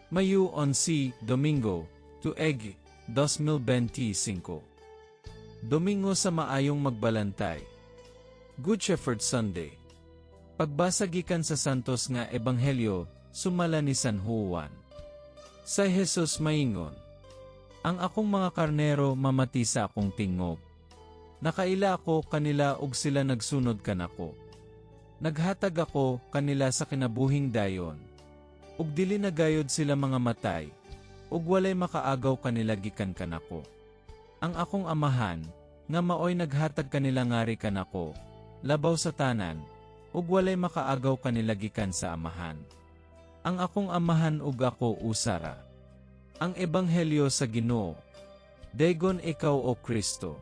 Mayo 11, Domingo, tuig, 2025. Domingo sa Maayong Magbalantay. Good Shepherd Sunday. Pagbasa gikan sa Santos nga Ebanghelyo, sumala ni San Juan. Sa Jesus maingon, "Ang akong mga karnero mamati sa akong tingog. Nakaila ako kanila ug sila nagsunod kanako. Naghatag ako kanila sa kinabuhing dayon. Ug dili na gayod sila mga matay, ug walay makaagaw kanila gikan kanako. Ang akong Amahan, nga maoy naghatag kanila ngari kanako, labaw sa tanan, ug walay makaagaw kanila gikan sa Amahan. Ang akong Amahan ug ako usa ra." Ang Ebanghelyo sa Ginoo. Daygon ikaw, O Kristo.